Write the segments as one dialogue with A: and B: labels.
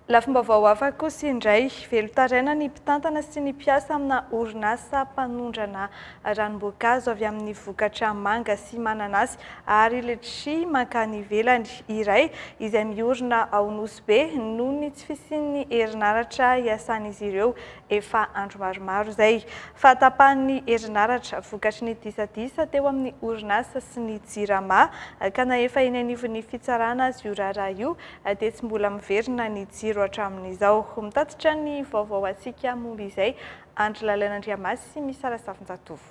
A: Lafim-baovao hafa kosa indray, velon-taraina ny mpitantana sy ny mpiasa amina orinasa mpanondrana ranom-boankazo avy amin'ny vokatra manga sy mananasy ary letchi mankany ivelany iray izay miorina ao Nosy Be noho ny tsy fisian'ny herinaratra iasan'izy ireo efa andro maromaro izay. Fahatapahan'ny herinaratra vokatry ny disadisa teo amin'ny orinasa sy ny Jirama ka na efa eny anivon'ny fitsarana aza io raharaha io dia tsy mbola miverina ny jiro hatramin'izao. Mitatitra ny vaovao antsika momba izay Andry Lalaina Andriamasy sy Misa Razafinjatovo.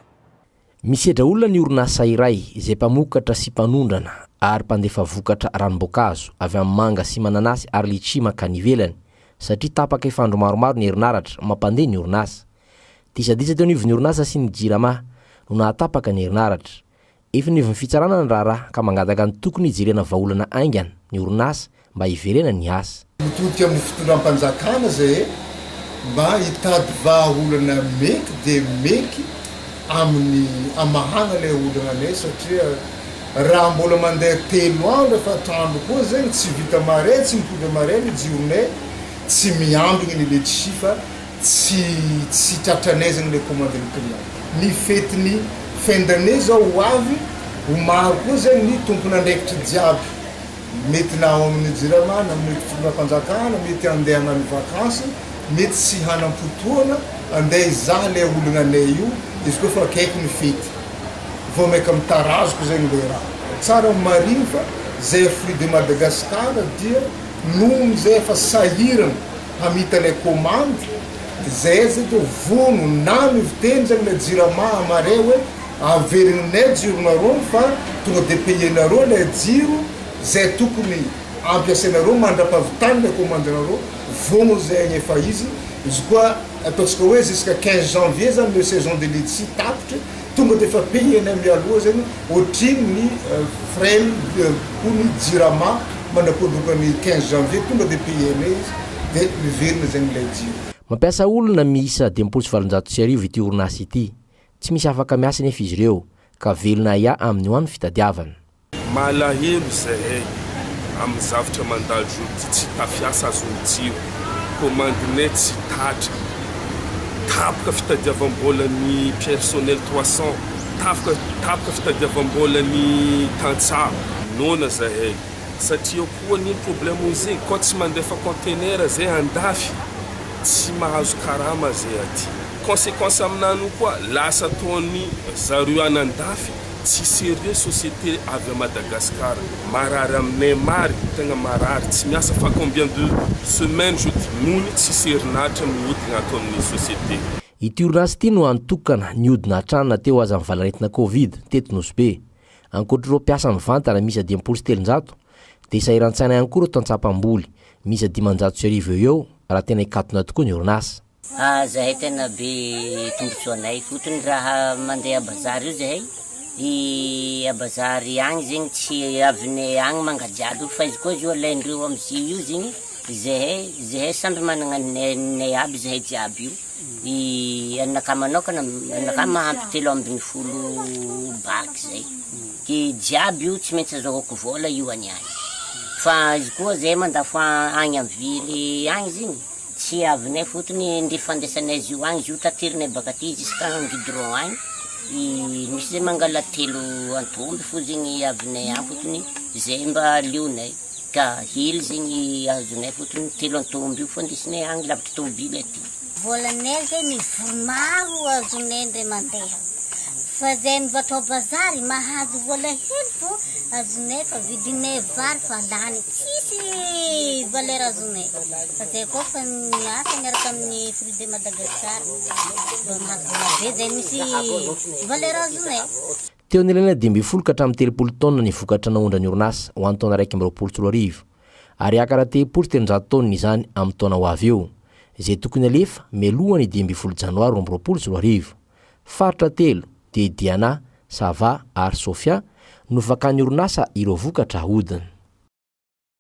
B: Misedra olona ny orinasa iray izay mpamokatra sy mpanondrana ary mpandefa vokatra ranom-boankazo avy amin'ny manga sy mananasy ary litchi mankany ivelany satria tapaka efa andro maromaro ny herinaratra mampandeha ny orinasa. Disadisa teo anivon'ny orinasa sy ny Jirama no nahatapaka ny herinaratra. Efa eny anivon'ny fitsarana ny raharaha ka mangataka ny tokony hijerena vahaolana haingana ny orinasa mba hiverenany ny asa.
C: Mitodika amin'ny fitondram-panjakana izay mba hitady vahaolana mety dia mety amin'ny hamahana ilay olana anay satria raha mbola mandeha telo andro efatra andro koa zegny tsy vita marais tsy mipody marais ny jironay tsy miambigny ny letchi fa Tsy tsy tratranay zany le commande ny client. Ny fetin'ny fin d'année zao ho avy, ho maro koa zany ny tompon'andraikitry jiaby, mety na ao amin'ny jirama na amin'ny fitondram-panjakana, mety andeha hagnano vakansy, mety tsy hanam-potoana andeha hizaha le olognanay io, izy koa fa akaiky ny fety. Vao maika mitarazoka zegny le raha. Tsara marihina fa zay fruit de Madagascar dia nohon'ny zay efa sahirana Hamita ilay commande de zay zay de vono na miviteny zany le jirama amare hoe averininay jironareo fa tonga de payer-nareo lay jiro zay tokony ampiasainareo mandrapahavitany lay commande-nareo vono zay agnefa izy izy koa ataontsika hoe jusqu'à 15 janvier zany le saison de letchi tapitry Tonga dia efa payer-nay mialoha zegny ohatrino ny frais koa ny jirama mandrapahatonga ny 15 janvier tonga dia payer-nay izy dia miverina zegny ilay jiro.
B: Mampiasa olona miisa 1850 ity orinasa ity. Tsy misy afaka miasa anefa izy ireo ka velona ahiahy amin'ny ho an'ny fitadiavana.
D: Malahelo zahay amin'ny zavtra mandalo jour ty tsy tafiasa azon'ny jiro commande-nay tsy tatra tapaka fitadiavam-bola ny personnel 300 tafka tapaka fitadiavam-bola ny tantsaha noana zahay satria koa ny problème ozy koa tsy mandefa container zay andafy tsy mahazo karama zay aty consequence aminany koa lasa ataony zareo any andafy Tsy sérieux société avy à Madagascar marary aminay mary tegna marary tsy miasa fa combien de semaine je dis nony tsisy herinaratra mihodigna ato amin'ny société.
B: Ity orinasa ity no anotokana nihodina hatrany na teo aza ny valanaretina Covid teto Nosy Be. Ankoatr'ireo mpiasa mivantana miisa 350 dia sahiran-tsaina ihany koa ireo tantsaha mpamboly miisa 1500 eo eo raha tena hikatona tokoa ny orinasa.
E: Ah zahay tena be tombotsoanay fotony raha mandeha bazary io zahay i a bazary agny zegny tsy avinay agny manga jiaby io fa izy koa izy io alaindreo amy jus io zegny zahay zahay samby managna ninay aby zahay jiaby io i anakahy manokana anakahy mahampy 13 bac zay ke jiaby io tsy maintsy azahoako vôla io any agny fa izy koa zahay mandafo agny amy ville agny zegny Tsy avinay fotony ndry fandraisanay azy io agny, izy io taterinay baka aty jusqu'à goudron agny, misy zay mangala telo antomby fo zegny avinay agny fotony zay mba aleonay ka hely zegny azonay fotony telo antomby io fandesinay agny lavitry tôbily aty.
F: Volanay zegny mivory maro azonay ndray mandeha fa zay mivatao bazary mahazo vola hely fo azonay fa vidinay vary fa lany tsisy valeur azonay fa zay koa fa miasa miaraka amin'ny fruit de Madagascar mba mahazo vola be zay misy valeur azonay.
B: Teo anelanelan'ny 15 ka hatramin'ny 30 taonina ny vokatra naondran'ny orinasa ho an'ny taona 2021 ary hiakatra 330 taonina izany amin'ny taona ho avy eo, izay tokony halefa mialoha ny 15 janoary 2022. Faritra telo, dia i Diana, Sava ary Sofia, no fakan'ny orinasa ireo vokatra ahodina.